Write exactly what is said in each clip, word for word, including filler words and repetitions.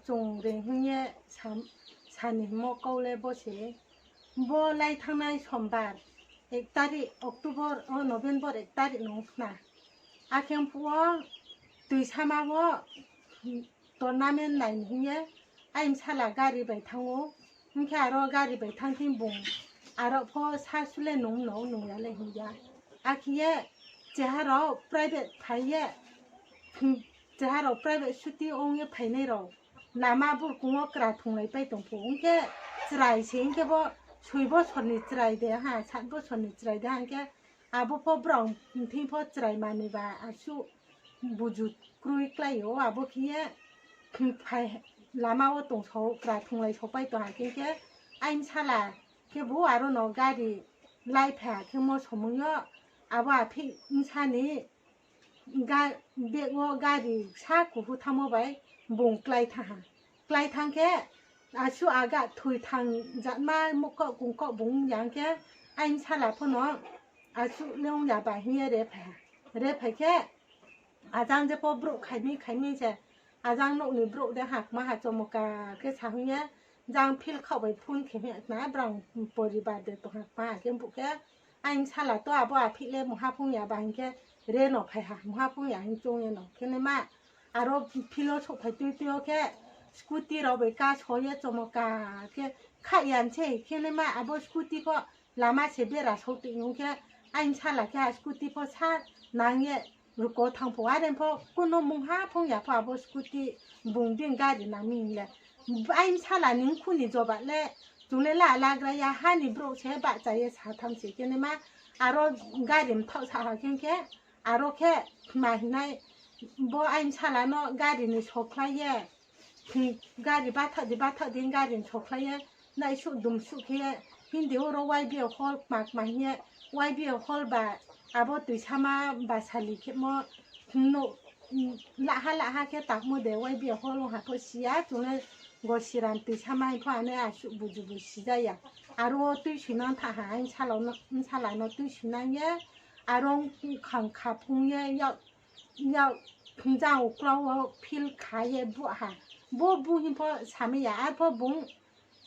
Chung reing hing ye sa-, sani hingmo kau le bo se. Bo lai thanngnai sombar, এক তারিখ October, o November এক তারিখ nung khna. Akhe phuh wo Tuisama wo tournament nai ni hing ye aini bsala gari bai thanng ou. Hing khe aro gari bai thanng thing bung aro pho sasu le nung no nung ya le hing ya. Akhe ye cheha rao private phai ye, cheha rao private suti ong ye phainai rao lama burkong wo kra thunglaipai tong pho. Hing khe chrai se hing khe bo soi bosor ni chrai de ha, সাত বছর ni chrai de ha hing khe abo pho brao thing pho chrai mani ba asuh buju kroi klái ou, abo khe ye phai lama wo tong so kra thunglai sopai tong ha khe khe aini bsala khe bo aro no gari lai phai ha khe mo somung yo abo aphih bsa ni ga-, bag wo gari sa kuhu thanngmo bai bung klái thanng ha. Klái thanng khe asuh aga thoi thang jatma muhkaoh kungkaoh bung ya hing khe aini bsala pho no asuh le ong ya ba hing ye re phai ha. Re phai khe ajang je pho brouh khai mi khai mi se, ajang nouh ni brouh de ha kma ha chomoka khe sa hing ye, jang field khaoh bai phone khe hing ye khna brao poribar de tong ha kma ha khe phuh khe aini bsala to abo aphih le mungha phung ya ba hing khe re no phai ha, mungha phung ya hing choung ye no khe naima aro field wo souhphai tui tui yo khe scooty rao bai kaso ye chomoka khe khaih ya sei khe naima abo scooty pho lama se bera sou tui nung khe aini bsala khe ha scooty pho sa nang ye ruko thanng pho are pho kuno mungha phung ya pho abo scooty bung bini gari nang mi hing le. Aini bsala ni mkhu ni joba le chung le la lagra ya ha ni brouh se bahcha ye sa tham se khe naima aro gari mthaoh sa ha khe khe aro khe ma hingnai bo aini bsala no gari ni sokhlai ye gari bathaoh di, bathaoh di, gari ni sokhlai ye, naisuh dumsuh khe ye, hindi oro Y B A hall kma kma hing ye, Y B A hall ba abo Tuisama ba sali khemo, no, laha laha khe tangmo de Y B A hall ong ha pho si ya, chung le Gosiram Tuisama hing pho ane asuh buju bu si ja ya. Aro wo tuisoinang tha ha, aini bsala no, bsala no tuisoinang ye, aro khang khaphung ye, yak, yak, jang uklau wo field kha ye buh ha. Bo bu hing pho samai ya, arpho bung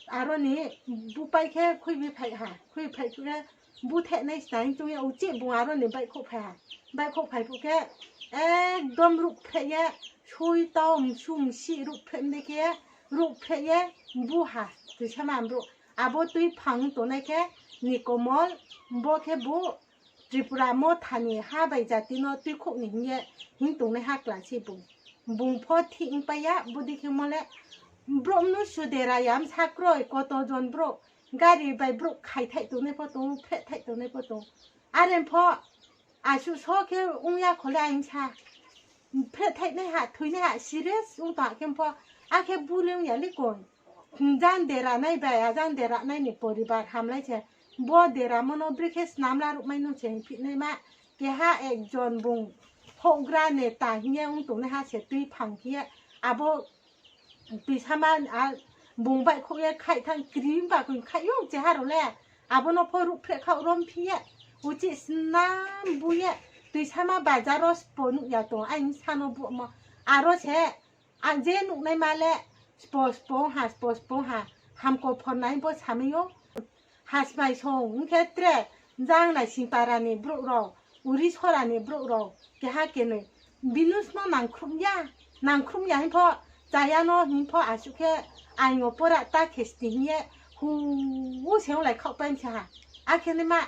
aro ni bupai khe khuibi phai ha, khuiphai khe butheh nai sna hing tong ye uchih bung aro ni baihkhouh phai ha. Baihkhouh phai phuh khe ekdom ruhphreh ye, soi tau msu msih ruhphreh mdei khe ruhphreh ye bu ha, Tuisama brouh. Abo tuiphang tongnai khe Nikomol, bo khe bu Tripura Motha ni ha bai jati no tuikhouh ni hing ye hing tongnaiha kla se bung. Bung pho thih ongpai ya, bodei khemo le brouh mnusu dera ya, bsa kroi, koto jon brouh, gari bai brouh khaithaih tongnai pho tong, phrehthai tongnai pho tong. Are pho asuh so khe ong ya kho le aini bsa. Phrehthaihnaiha, thoinaiha, serious ong tong ha khe pho, akhe bu le ong ya le koi. Jang dera nai bai, ajang dera nai ni poribar hamlai se. Bo deramo no brekhe snamla ruhmai nung se hingphihnaima. Keha ekjon bung houhgra neta hing ye ong tongnaiha se tuiphang khe ye. Abo Tuisama, a, bung baihkhouh ye khaih thanng krim ba koi khaih ou cheha rao le. Abo no pho ruhphreh khaoh romphi ye. Uchih snam bu ye. Tuisama bazar wo spo nuh ya tong, aini bsa no buhmo. Aro se, a, je nuhnaima le, spo spo ha, spo spo ha, hamko phor nai bo samai ou. Hasmai song ong khe tre, jang Naisingpara ni brouh rao, Urisora ni brouh rao, keha kenoi, binus no nangkhrum ya, nangkhrum ya hing pho, chaya no hing pho asuh khe, aing wo pora ta khe sni hing ye, hu, hu se onglai khaohpai msa ha. Akhe naima,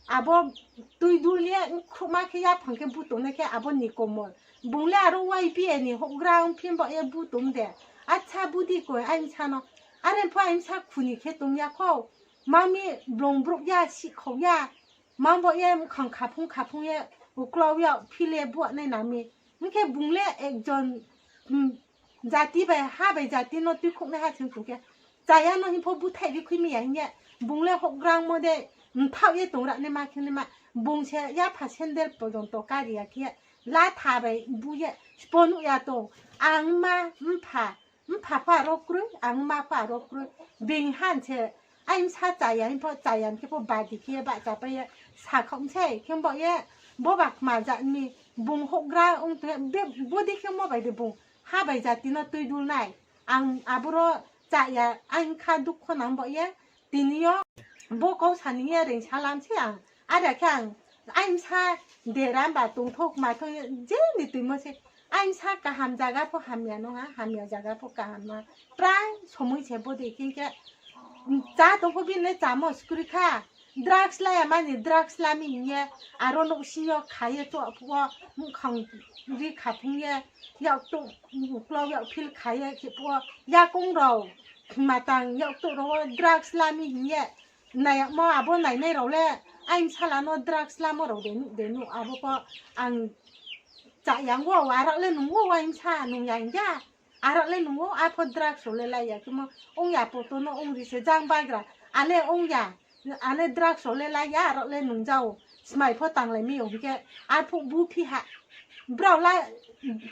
abo tuidul ye, nkhruhma khe yaphang khe bu tongnai khe abo Nikomol. Bung le aro Y B A ni houhgra ongphi baoh ye bu tong de. Acha, bu di koi aini bsa no. Are pho aini bsa khuni khe tong ya khou. Mami blong brouh ya, sihkhau ya. Mang baoh ye mkhang khaphung khaphung ye, uklau ya, phil ye buahnai na mi. Hing khe bung le ekjon, jati bai, ha bai jati no tuikhouhnaiha se ong tong khe, chaya no hing pho búthaih ri khui mi ya hing ye, bung le houhgrangmo de, mthaoh ye tong ra naima khe naima, bung se yapha sandal porjonto kari ya khe, latha bai bu ye, sbo nuh ya tong, ang ma, mpha, mpha pho aro kroi, ang ma pho aro kroi, being han se, aini bsa chaya hing pho, chaya hing khe pho badi khe ye bahchapai ye, sakhaoh mi sei, khe baoh ye, bo ba kma jat mi, bung houhgra ong tong ye, bodei khe mo bai de bung, ha bai jati no tuidul nai. Ang aboro chaya, ang kha dukho nang bo ye, tini yo bo kau sa ni ye reing salam se ang. Are khe ang, ang sa dera ba tongthok ma thong ye, je ni tuimo se. Ang sa kaham zaga pho hamya no ha, hamya zaga pho kaham no ha. Prai somoi se bo de khe khe, cha tong pho bini le chamo skri kha. Drugs la ya mani, drugs la mi hing ye, aro nouhsing yo kha ye to phuh wo, muhkhang ri khaphung ye, yak to, uklau yak phil kha ye khe phuh wo, yakong rao, matang yak to rao wo drugs la mi hing ye, nai yagmo abo nainai rao le, ang sala no drugs lamo rao de nuh de nuh, abo pho ang chaya wo, aro le nung wo, ang sa nung ya hing ya. Aro le nung wo, apho drugs rao le la ya khemo, ong ya poto no ong ri se jang bagra. Ale ong ya, ale drugs rao le la ya, aro le nung jao. Smai pho tanglai mi yo hing khe, arphuh buphi ha. Brao la,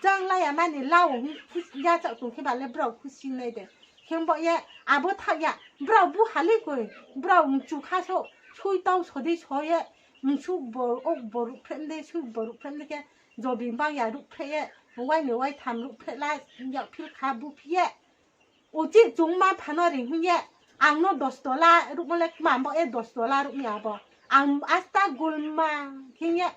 jang la ya mani la wo hing, yachaoh tong khe ba le brao khusi nai de. Khe bo ye, abo thaoh ya, brao bu ha le koi, brao mchu kha so, sui tau so dei so ye, msu bo, ok bo ruhphreh de, sui bo ruhphreh de khe, jobi bang ya ruhphreh ye, wai ni wai tham ruhphreh la, yak phil kha buphi ye. Uchih chungma phano ring hing ye, ang no dos tola ruhmo le kma bo ye dos tola ruh mi abo. Ang asta gulma hing ye,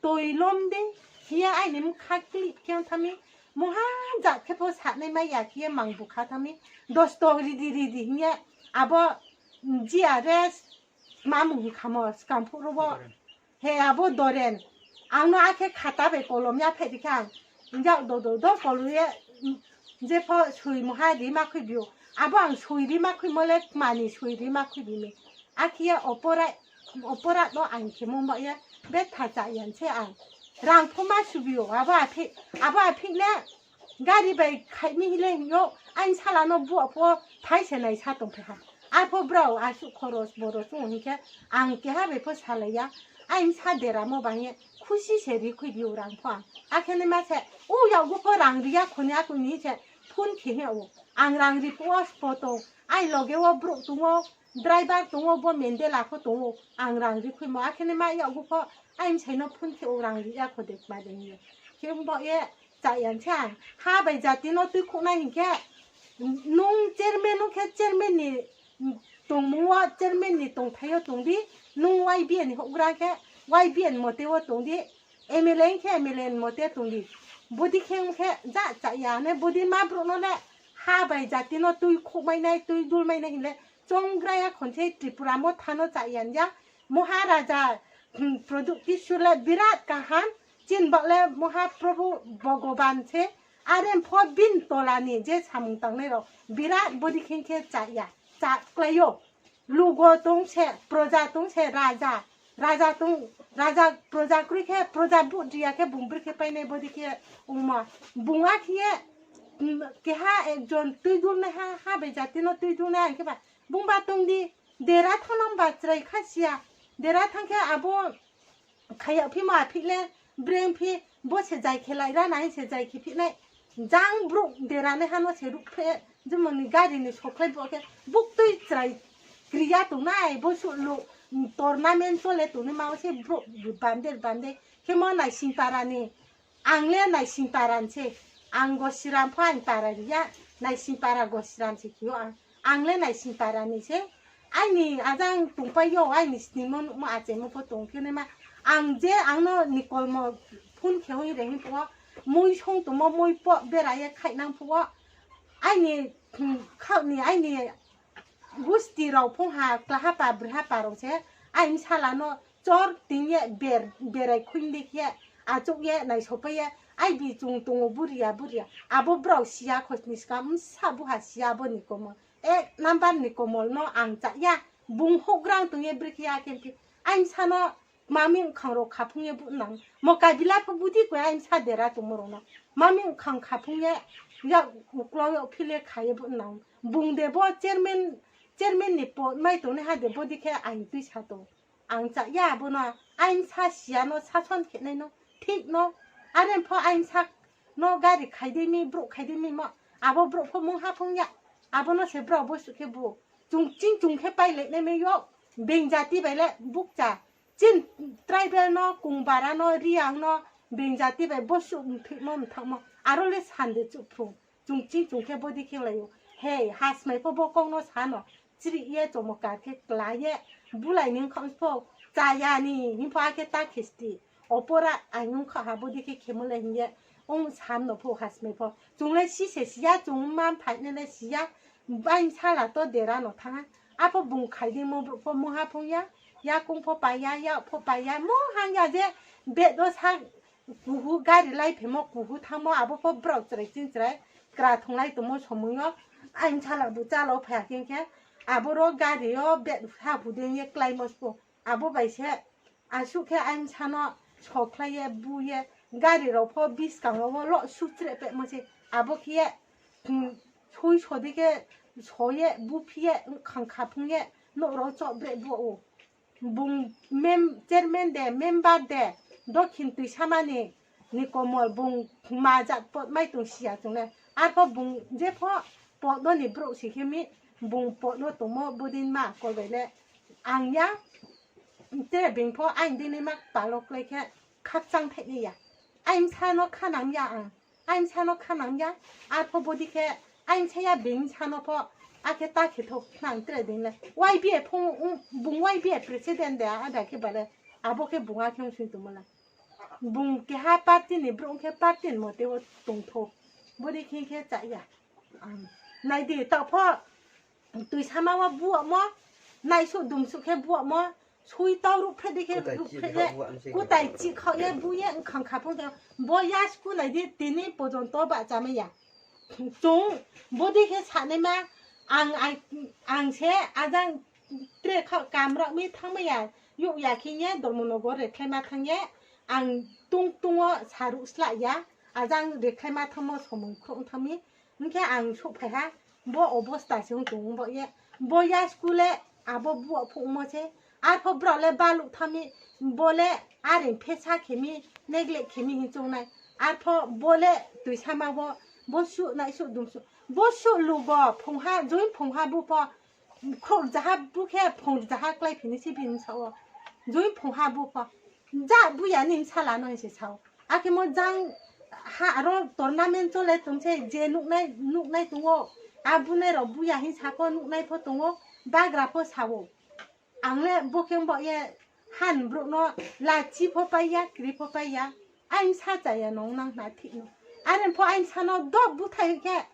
toi lom de, hing ye aini mkha clip khe ong tha mi, mungha jat khe pho sanai mai ya khe ye mang bukha tha mi, dos to ridi ridi hing ye, abo G R S, ma mung hing khamo, skang phuh ro bo. He abo Doren. Ang no akhe khata bai kolom ya pheh ri khe ang. Yak do do do kolu ye, jepho soi mungha ri ma khui bi ou. Abo ang soi ri ma khuimo le kma ni soi ri ma khui bi mi. Akhe ye oporat, oporat no ang khemung ba ye, betha chaya se ang. Rang pho ma subi ou, abo aphi, abo aphi le, gari bai khaih mi hing le hing ou, ang sala no bu pho phai se nai sa tong phi ha. Arpho brao asuh khoros boros ong hing khe, ang keha bai pho salai ya, ang sa deramo bang ye, khusi se ri khui bi ou rang pho ang. Akhe naima se, o yakgu pho rang ri ya kho ni akuni se, phone khe hing ou. Ang rang ri phuh wo spo tong, ang loge wo brouh tong ou, driver tong ou, bo Mendela pho tong ou, ang rang ri khuimo, akhe naima yakgu pho, ang bsai no phone khe ou rang ri ya kho de kma de hing ye. Khe bo ye, chaya se ang. Ha bai jati no tuikhouh nai hing khe, nung chairman ong khe chairman ni tongmung wo, chairman ni tongthai yo tong di, nung Y B A ni houhgra khe Y B A ni mote wo tong di, M L A ong khe M L A ni mote tong di. Bodi khe ong khe ja chaya ne, bodi ma brouh no le ha bai jati no tuikhouh mai nai, tui dul mai nai hing le, chonggra ya khon se Tripura Motha no chaya ya. Moharaja, hmm, Pradyot Tissur le birat kaham, chini baoh le Mohaprabhu Bhogoban se, are pho bini tola ni je samung tangnai rao, birat bodi khe khe chaya, cha klái ou. Lugo tong se, proja tong se, raja, raja tong, raja proja kroi khe, proja vote ri ya khe bung brekhe painai bodi khe ongma. Bung akhe ye, mm, keha ekjon tuidulnaiha, ha bai jati no tuidulnaiha hing khe ba, bungba tong di, dera thanngba chrai kha si ya, dera thanng khe abo khayag phimo aphi le, breng phi, bo se jai khe lai ra nai se jai khe phi nai. Jang brouh dera naiha no se ruhphreh, jemon ni gari ni sokhlai bo khe, buktui chrai kri ya tongnai, bo suh lo, tournament chole tongnaima wo se brouh bande bande. Khemo Naisingpara ni, ang le Naisingpara ni se, ang Gosiram pho ang para ri ya, Naisingpara Gosiram se khe ou ang. Ang le Naisingpara ni se, aini ajang tongpai yo, aini sningmo nuhmo achaimo pho tong khe naima. Ang je ang no nikolmo phone khe oi re hing phuh wo, mui song tongmo mui pho bera ye khaihnang phuh wo, aini, hmm, khaoh ni aini gusti rao phung ha, klaha pa, brha pa rao se, aini sala no chor ting ye ber, berai khuing di khe, achouh ye naisopai ye, aibi chung tong ou buria buria. Abo brao si ya khosni skang, bsa buha si ya abo ni komol. Ek number ni komol no ang cha ya, bung houhgra tong ye brekhe ya khe phi. Aini sa no mami bkhang rao khaphung ye bu nang. Mokabila pho budi koi aini sa dera tongmo rao no. Mami bkhang khaphung ye, yak uklau yak phil ye kha ye bu nang. Bung de bo chairman, chairman ni pod mai tongnaiha de bodi khe aini tuisa tong. Ang cha ya abo no, aini sa si ya no, sason khenai no, thik no, are pho aini sa no gari khai dei mi, brouh khai dei mi mo, abo brouh pho mungha phung ya, abo no se brao bo suh khe bu, chung ching chung khe pailai nai mai yo, beng jati bai le bukcha, chini tribal no, Kungbara no, Reang no, beng jati bai bo suh mthoimo mthaomo, aro le sande chuhphrung. Chung ching chung khe bodei khe lai ou. Hei, hasmai pho bo kau no sa no. Chrih ye chomo kar khe kla ye. Bulai ni khaoh pho. Chaya ni hing pho akhe ta khisti. Opora ang ong kha ha bodei khe khemo le hing ye. Ong sam no pho hasmai pho. Chung le si se si ya, chung mma mphainai le si ya. Bai bsala to dera no thanng ha. Apho bung khai di mo brouh pho mungha phung ya. Yakoung pho pai ya, yak pho pai ya. Mungha ya je bed wo sa kuhu gari lai phimo kuhu thanngmo abo pho brao chrai ching chrai kra thunglai tongmo somoing yo. Ai bsala bu chála phai ya khe khe. Abo ro gari yo bed ha hu dei ye kláimo spo. Abo bai se asuh khe ai bsa no sokhlai ye bu ye gari rao pho buskang wo lo suchreh pehmo se. Abo khe ye, hmm, soi so di khe so ye buphi ye khang khaphung ye nouh rao choh breh bu ou. Bung mem-, chairman de, member de, Dokhin Tuisama ni, ni komol bung ma jat pot mai tong si ya chung le. Arpho bung jepho pot no ni brouh si khe mi, bung pot no tongmo bodei ma kol bai le. Ang ya, tre being pho aini dei naima kpal wo klái khe khakchang thaih nai ya. Ai bsa no khanang ya ang. Ai bsa no khanang ya. Arpho bodei khe ai bsa ya being bsa no pho akhe ta khe thou khnang tre dei le. Y B A phung, bung Y B A president de ada khe ba le. Abo khe bung akhe ong sing tongmo la. Bung keha party ni brouh khe party ni mote wo tong thou. Bodei khe khe cha ya. Nai di, taoh pho Tuisama wo buahmo, naisuh dumsuh khe buahmo, sui tau ruhphreh di khe ruhphreh ye, kutai chih khaoh ye bu ye khang khaphung de. Bo yasku nai di tini pojonto bahchamai ya. Chung bodei khe sanaima, ang, ang se ajang tre khaoh kamrao mi thanngmai ya, youh ya khe ye Dormonogo rekhlaima thanng ye, ang tungtung wo saruh slah ya, ajang rekhlaima thanngmo somoing khrouh thanng mi, hing khe ang souhphai ha, bo obosta se ong tong bo ye, bo yasku le abo buah phungmo se, arpho brao le baluh thanng mi, bo le are phesa khe mi, neglect khe mi hing choung nai, arpho bo le Tuisama wo, bo suh naisuh dumsuh, bo suh lugo phungha, join phungha bu pho, khrouh rzaha bu khe phung rzaha kláiphi ni se bini sa wo. Join phungha bu pho. Ja buya ni bsala no hing se sa ou. Akhe mo jang ha aro tournament chole tong se je nuhnai, nuhnai tong ou. Abunai rao buya hing sa pho nuhnai pho tong ou. Bagra pho sa ou. Ang le bo khe baoh ye han brouh no lachi pho pai ya, kri pho pai ya. Aini bsa chaya no nang na thih no. Are pho aini bsa no doh búthaih khe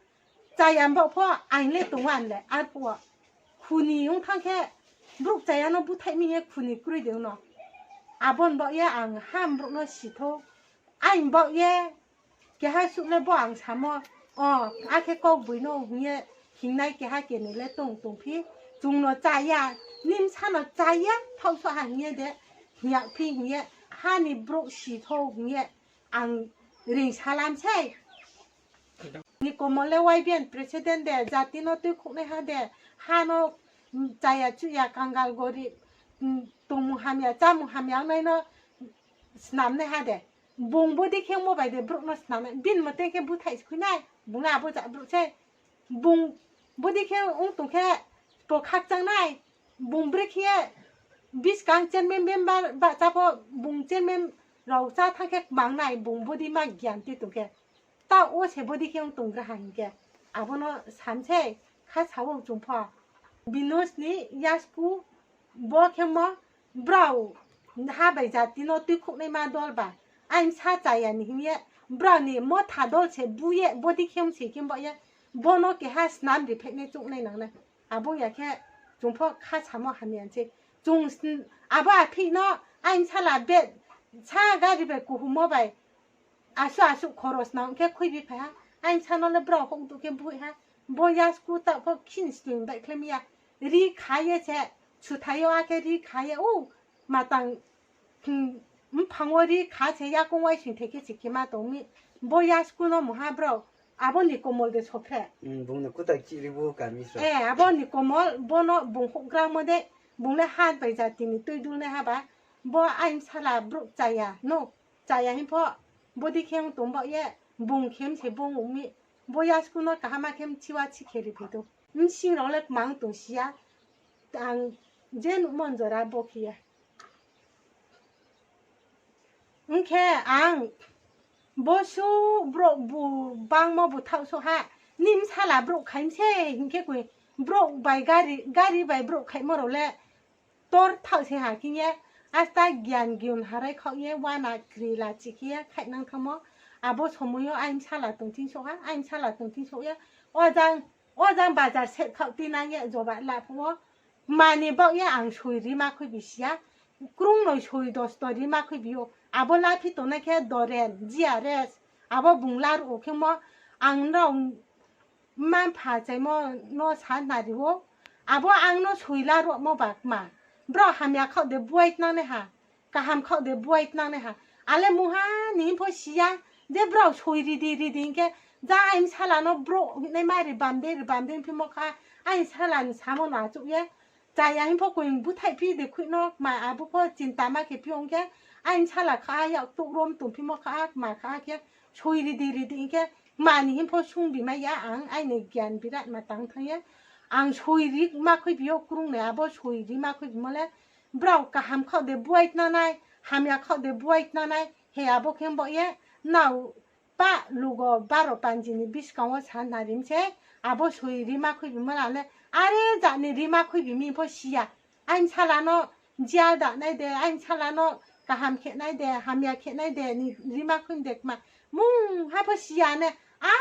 chaya baoh pho aini le tong an le arphuh wo. Khuni ong thanng khe brouh chaya no búthaih mi ye khuni kroi de no. Abo ni baoh ye ang ham brouh no si thou. Aini baoh ye keha suh le bo ang samo, o, akhe kaugboino hing ye hingnai keha kenoi le tong tongphi, chung no chaya, ni bsa no chaya, thaohsoh ha hing ye de, hing ya phi hing ye, ha ni brouh si thou hing ye, ang reing salam sei. Ni komol le Y B A ni president de, jati no tuikhouhnaiha de, ha no chaya chuhya kangal gorib, tongmung hamya, chámung hamya ongnai no snamnaiha de. Bung bodei khe ongmo bai de brouh no snamnai. Bini mote khe búthaih se khui nai. Bung le abo ja brouh se. Bung bodei khe ong tong khe bo khakchang nai. Bung brekhe ye buskang chairman member bahcha pho bung chairman rao chá thanng khe kmang nai bung bodei ma gian tui tong khe. Taoh wo se bodei khe ong tonggra ha hing khe. Abo no sam sei, kha sa ou chung pho. Binus ni yasku bo khemo brao ha bai jati no tuikhouhnaima dol ba. Aini bsa chaya ni hing ye brao ni motha dol se bu ye bodei khe ong se khe bo ye. Bo no keha snam ri phehnai chouhnai nang nai. Abo ya khe chung pho kha samo hamya sei. Chung sn-, abo aphih no aini bsala be sa gari bai kuhumo bai asuh asuh khoros nang khe khuibi phai ha. Aini bsa no le brao houh duh khe bui ha. Bo yasku taoh pho khin sning baihkhlai mi ya. Ri kha ye se, suthai yo akhe ri kha ye, o, matang, hmm, mphang wo ri kha se yakoung waising thai khe se khe ma tong mi. Bo yasku no mungha brao, abo ni komol de sophre. Hmm, bung no kutai chih ri bu kami so. E, abo ni komol, bo no bung houhgramo de, bung le ha bai jati ni tui dulnaiha ba. Bo aini bsala brouh chaya, no, chaya hing pho, bodei khe ong tong baoh ye, bung khem se bung ong mi, bo yasku no kaham khe mchiwa chi khe ri phai tong. Bsing rao le kmang tong si ya, ang je nuhmo jora bo khe ye. Ong khe ang bosuh brouh bu bangmo bu thaohsouh ha, Ni bsala brouh khai mi se hing khe koi, brouh bai gari, gari bai brouh khaimo rao le tor thaoh se ha khe ye, asta gian giun harai khaoh ye, uana kri lachi khe ye khaihnang thanngmo. Abo somoi yo aini bsala tong thing souh ha, aini bsala tong thing souh ye, o jang, o jang bazar seh khaoh tinang ye joba la phuh wo, mani baoh ye ang soi rima khuibi si ya, krungnoi soi dosto rima khuibi ou. Abo laphi tongnai khe Doren, G R S, abo bung laruh wo khemo, ang nrao mma-mpha achaimo no sa nari ou, abo ang no soi laruhmo ba kma. Brao hamya khaoh de buai tnangnai ha, kaham khaoh de buai tnangnai ha. Ale mungha ni hing pho si ya, je brao soi ridi ridi hing khe, ja aini bsala no brouh hinai ma ribam de ribam de hing phimo kha, aini bsala ni samo no achouh ye, chaya hing pho koi búthaih phi de khuih no, kma abo pho chinta ma khe phi ong khe, aini bsala kha yak touh rom tong phimo kha, kma kha khe, soi ridi ridi hing khe, kma ni hing pho sungbi mai ya ang, aini gian birat ma tang thanng ye, ang soi rima khuibi ou krungnoi, abo soi rima khuibimo le, brao kaham khaoh de buai tnangnai, hamya khaoh de buai tnangnai, he abo khe baoh ye, nrao pa lugo baro panji ni buskang wo sa nari mi se, abo soi rima khuibimo la le, are jat ni rima khuibi mi pho si ya. Aini bsala no jia da nai de, aini bsala no kaham khe nai de, hamya khe nai de, ni rima khuibi de kma. Mungha pho si ya ne, a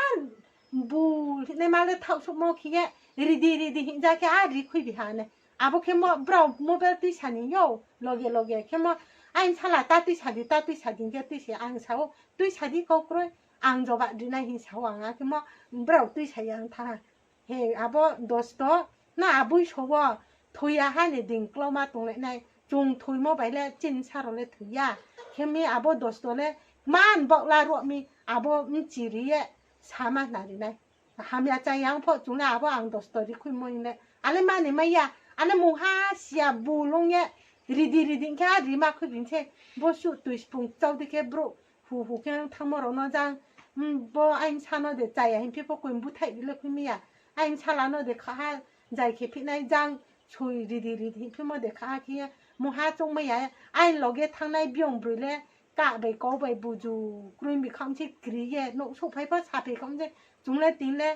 bu naima le thaoh souhmo khe ye, ridi ridi hing ja khe a ri khuibi ha ne. Abo khemo brao mobile tuisa ni yo, loge loge khemo, aini bsala ta tuisa di, ta tuisa di hing khe tuisa ang sa ou, tuisa di kau kroi, ang joba ri nai hing sa ou ang, a khemo brao tuisa ya ang thanng ha. He abo dosto, na aboi so wo, thoi ya ha ni ding klauma tonglai nai, chung thoimo bai le chini bsa rao le thoi ya. Khe mi abo dosto le, kma ni baoh laruh mi, abo bchi ri ye, sama nari nai. Hamya chaya ong pho chung le abo ang dosto ri khuimo hing le. Ale mani mai ya, ale mungha si ya bu lung ye, ridi ridi hing khe a rima khuibi se, bo suh toi spung chau di khe brouh, hu hu khe thanngmo rao no jang, bo aini bsa no de chaya hing phi pho koi búthaih di le khui mi ya. Aini bsala no de kha ha, jai khe phi nai jang, soi ridi ridi hing phimo de kha ha khe ye, mungha choung mai ya, aini loge thanngnai biong broi le, kah bai kau bai buju, kroi bi kha mi se kri ye, nouh souhphai pho saphai kha mi se, chung le tini le,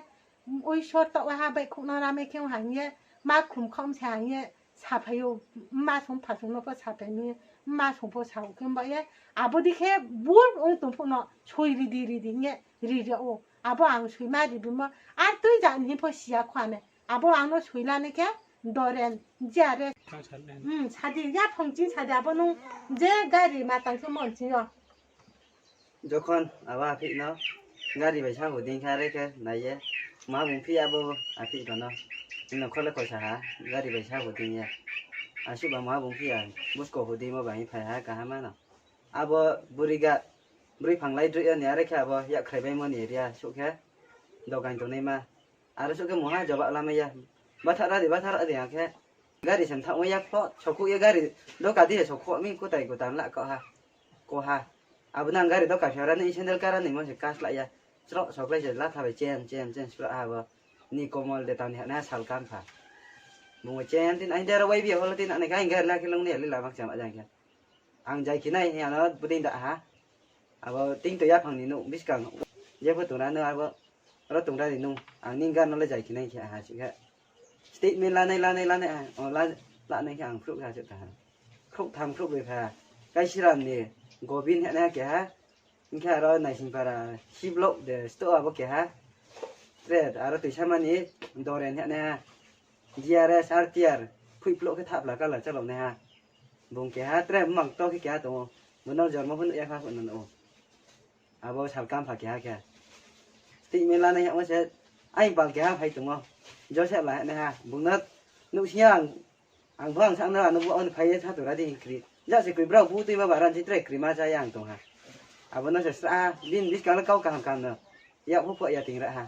Isor taoh ha baihkhouh no ramai khe ha hing ye, ma khum kha mi se ha hing ye, saphai ou, mma song pha song no pho saphai mi, mma song pho sa ou khe baoh ye, abo dei khe bul ong tong phuh no soi ridi ridi hing ye ri ri ou. Abo ang soima ribimo, ar tui ja ni hing pho si ya kho ane. Abo ang no soi lanai khe Doren, G R S. Sadi, yaphang ching sadi abo nung je gari ma tang khe mon ching yo. Jokhon abo aphih no gari bai sa hu dei khe are khe nai ye, ma bung phi abo aphih rao no, nung khole khosa ha, gari bai sa hu dei ye. Asuh ba ma bung phi ya, busko hu dei mo bai phai ha kaham no. Abo buriga, broi phanglai droi yo ni are khe abo yakkhrai baimo ni area suh khe, dokain tongnaima. Aro suh khe mungha jobab lamai ya. Batha ra di, batha ra di, ang khe gari se mthaohmai ya phloh, sokhouh ye gari doka di se sokhouh mi kutai kutan la kau ha. Ko ha. Abo nang gari doka phi ra ni sandal kara ni mo se kaslai ya. Chroh soklai se latha bai chen, chen, chen, chroh ha bo. Ni komol de tang ni ha na sal kam pha. Bung chen tin, aini dera wai bi holo tin, ani gai gari la khe lung ni ali la mak cham ajang khe. Ang jai khe nai hing ano bodei da ha. Abo ting to yaphang ni nouh buskang. Jepho tongra no abo, ro tongra ni nung. Ang ni gan no le jai khe nai khe ha sih khe. Statement lanai, lanai, lanai, o la, lanai khe ang khrouh kha sih ta ha. Khrouh tham khrouh broi kha. Kaisiram ni Gobin hing nai keha. Hing khe aro Naisingpara C block de sto abo keha. Tre aro tuisamani Doren hing nai ha. G R S, R T R, phuih ploh khe thapla kala chalok nai ha. Bung keha tre mang to khe keha tong ou. Bo no jormo pho nuh ya kha pho no nuh ou. Abo sal kam pha keha khe. Statement lanai hamo se, aini pal keha phai tong ou. Joseph la nai ha. Bung no nuh si ya ang, ang pho ang sa no ano bo ang phai ye sa tora di hing kri. Ja se kri brao bu tui ma baran si tre kri ma cha ya ang tong ha. Abo no se sra ha, bini buskang le kau kaham kaham no. Yak pho pho ya ting ra ha.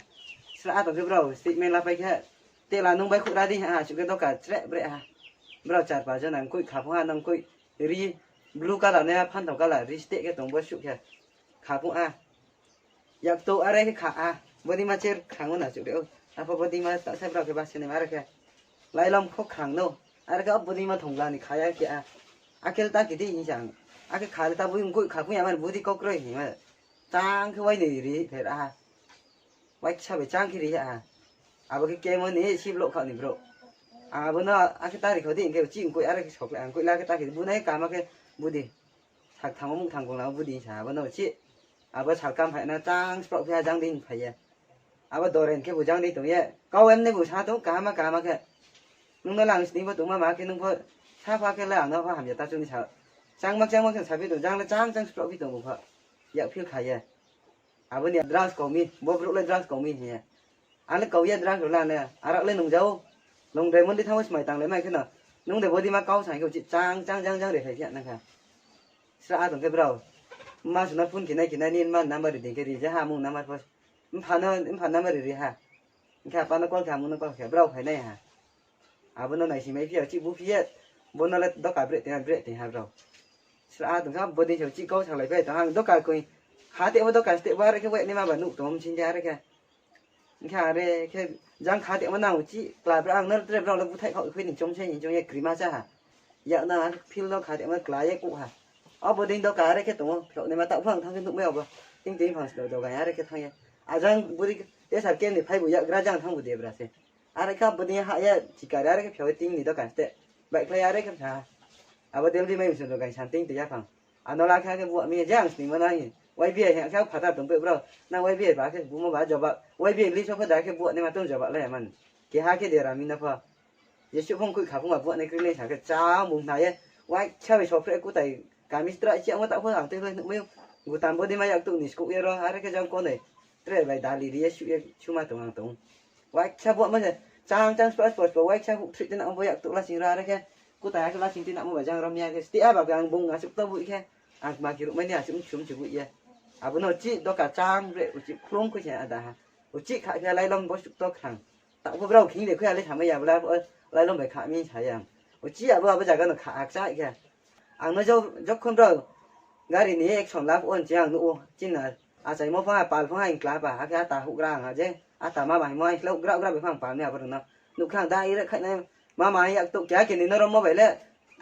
Sra ha tong khe brao statement lapai khe, tela nung bai khouh ra di ha, suh khe doka chreh breh ha. Brao char pa jona ang koi kha pho ha, nang koi ri blue colour nai ha, phanthao colour ri steh khe tong bo suh khe. Kha pho ha. Yak to are khe kha ha. Bodei ma cher khrang o na suh re o. Apho bodei ma ta sa brao khe ba se nai ma are khe. Lailom kho khrang no. Are khe bodei ma thongla ni kha ya khe ha. Akhel ta kidi hing sang. Akhe kha le ta bui mkoi kha pho ya man bodei kau kroi hing ma. Tang khe wai ni ri pher ha. Waisa bai chang khe ri ya ha. Abo khe kemo ni si block khaoh ni brouh. Ang abo no akhe ta ri kho di, hing khe uchih ang koi are khe sokle ang koi la khe ta khe bu nai kaham khe bu di. Sak thangmo muh thang kong la bu di sa abo no uchih. Abo salkam phai na chang spraoh khe ha jang di phai ye. Abo doren khe bu jang di tong ye. Kau em ni bu sa tong kaham kaham khe. Nung no lang sning pho tongma ma khe nung pho sa pha khe le ang no pho hamya ta chung ni sa. Chang mak chang mak khe sa phi tong jang le chang chang spraoh phi tong bu pho. Yak phil kha ye. Abo ni drugs kau mi, bo brouh le drugs kau mi hing ye. Ang le kau ya drugs rao le ang le, arak le nung jao. Nung de mon di thang wo smai tang le mai khe no. Nung de body ma kau sa hing khe uchih chang chang jang jang re phai khe nang kha. Sra a tong khe brao. Ma suna phone khe nai khe nai ni ma number ri ding khe ri je ha mung number pho. Mpha no, mpha number ri ri ha. Hing khe apa no call khe, amung no call khe, brao phai nai ha. Abo no naising mai phi ya, chih bu phi ye, bo no le doka breh tong ha, breh tong ha brao. Sra a tong kha, bo dei se chih kau salai pai tong ha, ang doka koi, ha te bo doka steh bo are khe wet ni ma ba nuh tong sing de are khe. Hing khe are khe, jang kha te ma nang uchih, kla brao ang no tre brao le búthaih khaoh khui ni chom se ni chom ye krima chá ha. Yak na field no kha te ma kla ye kuh ha. Abo dei doka are khe tong o, phiao ni ma taoh phang thanng khe nuh mai abo. Ting ting phang sdo doka are khe thanng ye. Ajang buri te sar ke ni phai bu yak gra jang thanng bu de bra se. Are khe abo dei ha ye chikari are khe phiao ye ting ni doka steh. Baihkhlai are khe sa. Abo Delhi mai msung doka san ting te yaphang. Ano la khe khe bu mi je ang sningmo na hi. Y B A hing khe phatar tong pe brao. Nang Y B A ba khe bumo ba jobab. Y B A list wo pho da khe bu ni ma tong jobab lai man. Keha khe dera mi no pho. Jesuh phung khui kha phung ba bu ni kri le sa khe cha mung na ye. Waisa bai sophreh kutai kami stra chi ang wo taoh pho ang tei le nuh mai. Gutan bo dei ma yak tuh ni skuh ye ro are khe jang konoi. Tre bai dali ri ye suh ye suma tong ang tong. Waisa bo ma se chang chang spa spa spa waisa huh thri te na bo yak tuh lasing ra are khe. Kutai ha khe lasing te na mo ba jang rom ya khe. Sti a ba khe ang bung asuh to bu khe. Ang ma khe ruh mai ni asuh mchum chu bu ye. Abo no uchih doka chang bre uchih khlum khui se ada ha. Uchih kha khe lailom bo suh to khrang. Taoh pho brao khing de khui ale samai ya bla, lailom bai kha mi sa ya. Uchih abo abo jaga no kha akcha khe. Ang no jo-, jokhon brao gari ni action lap on che ang nuh o, chini achaimo pho ha, pal pho ha, hing kla ba, akhe ata houhgra ang ha je, ata mama hingmo ha, hing kla houhgra houhgra bai pho ang pal ni abo rao no. Nuh khe ang da ire khai nai, mama hing yak tuh keha khe ni no rom mo bai le,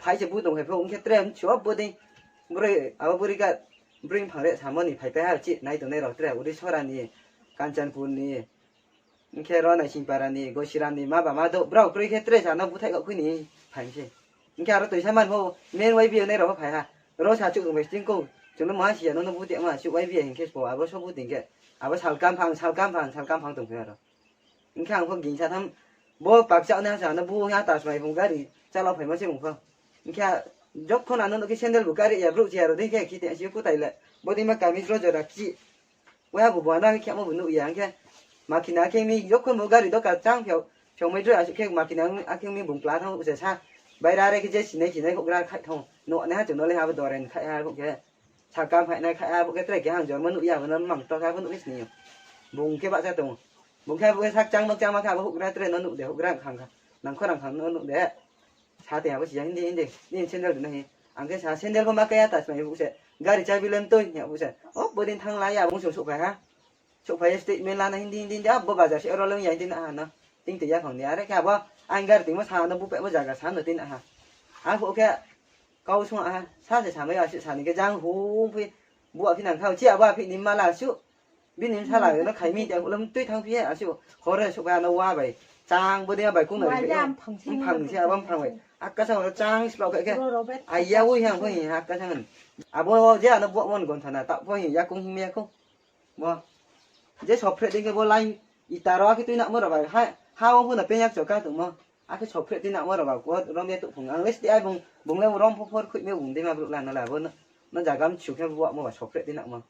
phai se bu tong phai pho, hing khe tre mchu o bo dei, broi, abo buri ga, broi mphang re samo ni phai pai ha, chih nai tongnai rao tre, Urisora ni, Kanchanpur ni, Hing khe ro Naisingpara ni, Gosiram ni, ma ba ma do, brao kroi khe tre sa no búthaih khaoh khui ni phai mi se. Hing khe aro toisa man pho, main Y B A nai rao pho phai ha. Ro sa chuh tong bai sting kou, chung no maha si ya no no búthaih ma, asuh Y B A hing khe sbo, abo so búthaih khe. Abo salkam phang, salkam phang, salkam phang tong phai aro. Hing khe ang pho gingsa tham, bo pakcha nai ha sa no bu ha ta smai phung gari, chala phaimo se bung pho. Hing khe jokhon ano nuh khe sandal bu kari ya, brouh chi ya ro dei khe, khi te si kutai le, bo dei ma kami sro jora kchi. Waiha bo bo ano khe khemo bo nuh ya, hing khe makina khe mi jokhon bo gari doka chang phiao, phiao mai droi asuh khe makina akhe mi bung kla thanng se sa. Baira are khe je sinai sinai houhgra khaih thanng. Nuh nai ha chung no le ha bo doren khaih ha bo khe. Sakam khaih nai khaih ha bo khe tre khe hang jormo nuh ya bo no mang to khe bo nuh khe sini yo. Bung khe bahcha tong. Bung khe bo khe sak chang no chang ma khe abo houhgra tre no nuh de houhgra khang kha. Nangkho nang khang no nuh de. Sa te abo si ya hindi hindi. Nini sandal ri nai hi. Ang khe sa sandal pho ma kaya ta smai bu se. Gari chabi lem toi ya bu se. O bo din thanng la ya bung sung souhphai ha. Souhphai ye statement la nai hindi hindi hindi. Abo bazar se oro leng ya hindi na ha no. Ting te yaphang ni are khe abo ang gari tingmo sa no bu peh bo jaga sa no tin ha. Ang pho khe kau sung ha. Sa se samai ya si sa ni khe jang hu phi. Bu aphi nang kha chi abo aphi ni ma la su. Bini bsala no khai mi te ulom tui thanng phi ye, asuh hor re souhphai ano wa bai. Chang bo dei bai kung nai. Mphang se abo mphang bai. Akasang ro chang splao khe khe. Aya wi hang pho hi akasang. Abo je ano bo mon gon thana ta pho hi yakung hing mi ya kho. Bo. Je sophreh dei khe bo line ita ro akhe tui namo ro bai. Ha, ha wo pho na pe yak choka tongmo. Akhe sophreh tui namo ro ba ko rom ye tuh phung. Ang le sti ai bung, bung le rom pho phor khui mi bung dei ma brouh la no la bo no. No jaga mchu khe bo mo ba sophreh tui namo.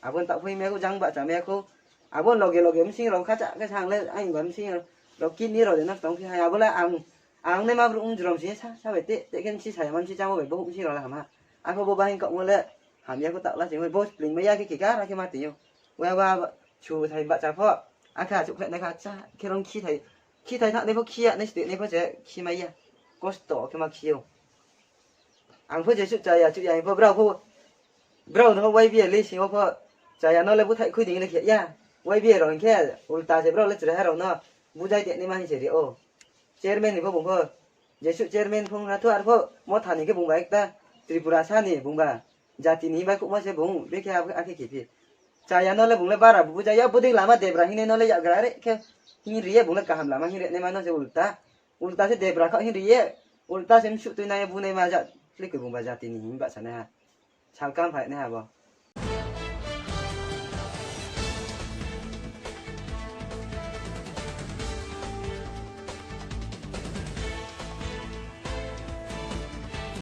Abo ni taoh phoi mi ya kho jang bahcha mi ya kho. Abo loge loge bsing rao khacha khe sang le ang ba bsing rao kidney rao de nosto ong phi ha. Abo le ang, ang nai ma brouh mjrom si sa, sa bai te, te khe bsi sa ya ma bsi chamo bai bo bsing rao le ham ha. Akho bo bahing kaohmo le ham ya kho taoh la se bo spling mai ya khe khe kara khe ma tong ou. Wa ba su thai bahcha pho. Akhe achouh khe nai kha cha khe rong khi thai, khi thai thanng nai pho khi ya nai sti nai pho se khi mai ya. Kosto khe ma khi ou. Ang pho jesuh chaya chuh ya hing pho brao pho, brao no pho Y B A le sing wo pho chaya no le búthaih khui ding le khe ya. Y B A rao hing khe ulta se brao le chraiha rao no bujai te naima hing se ri ou. Chairman ni pho bung pho, jesuh chairman phung na thu ar pho Motha ni khe bung ba ekta Tripura sa ni bung ba jati ni bai khouhmo se bung bekhe akhe khe phi. Chaya no le bung le bara bubu ja ya, bodei lama debra hingnai no le yakgra re khe hing ri ye, bung le kaham lama hing ri naima no se ulta. Ulta se debra khaoh hing ri ye, ulta se msuh tuinai ye bunaima ja, klikoi bungba jati ni hing bahsanaiha. Salkam phai naiha bo.